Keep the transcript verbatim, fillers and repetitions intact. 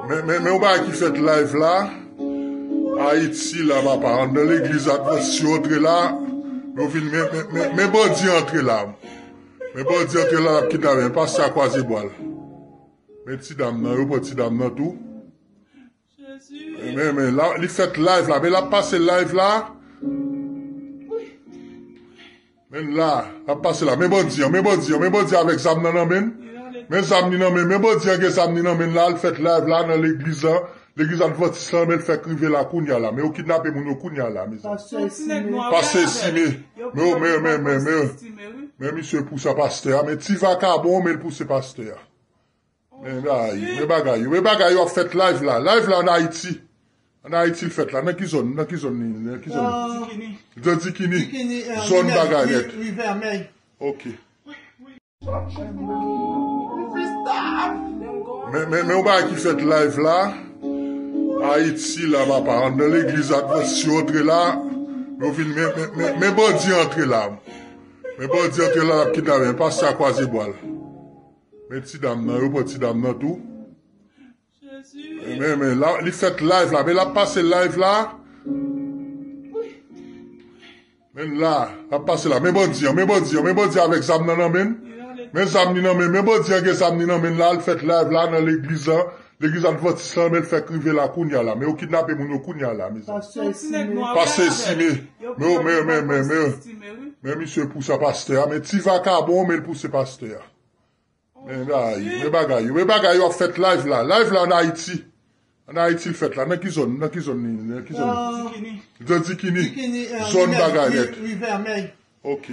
Men, men, men yon bagay ki fèt live la. Ayiti la, papa. Anndan legliz Adventist yo antre la. Yo vin, men, men, men, men bandi antre la. Men bandi antre la, l ap kidnape. Men pastè a kwaze bwa l. Men ti dam nan, yo pran ti dam nan tou. Men, men, la, li fèt live la. Men l ap pase live la. Men la, l ap pase la. Men bandi an, men bandi an, men bandi avèk zam nan nan men l. Men zam li nan men, men bandi an gen zam li nan men l la, l fèt live la nan legliz la. Legliz Adventist la, men l fèk rive la kounya la. Men yo kidnape moun yo kounya la, mezanmi. Pastè Estimé. Men, men, men, men, men, men misye pouse pastè a. Men ti vakabon, men l pouse pastè a. Men bagay, men bagay yo, men bagay yo ap fèt live la. Live la ann Ayiti. Ann Ayiti l fèt la. Nan ki zòn? Nan ki zòn li? Nan ki zòn? Nan Dikini. Zòn bagay nèt. Ok. Men, men, men yon bagay ki fèt live la. Ayiti la, papa. Anndan legliz Adventist yo antre la. Yo vin, men, men, men, men bandi antre la. Men bandi antre la, l ap kidnape. Men pastè a kwaze bwa l. Men ti dam nan, yo pran ti dam nan tou. Men, men, la, li fèt live la, men l ap pase live la. Men la, l ap pase la, men bandi an, men bandi an, men bandi avèk zam nan nan men l. Men zam li nan men, men bandi an gen zam li nan men l la, l fèt live la nan legliz la, legliz Adventist la, men l fèk rive la kounya la, men yo kidnape moun yo kounya la, mezanmi. Pastè Estimé. Men, men, men, men, men, men misye pouse pastè a, men ti vakabon, men l pouse pastè a. Men bagay, men bagay yo, men bagay yo ap fèt live la. Live la ann Ayiti. Ann Ayiti l fèt la. Nan ki zòn? Nan ki zòn li? Nan ki zòn? Nan Dikini. Zòn bagay nèt. Ok.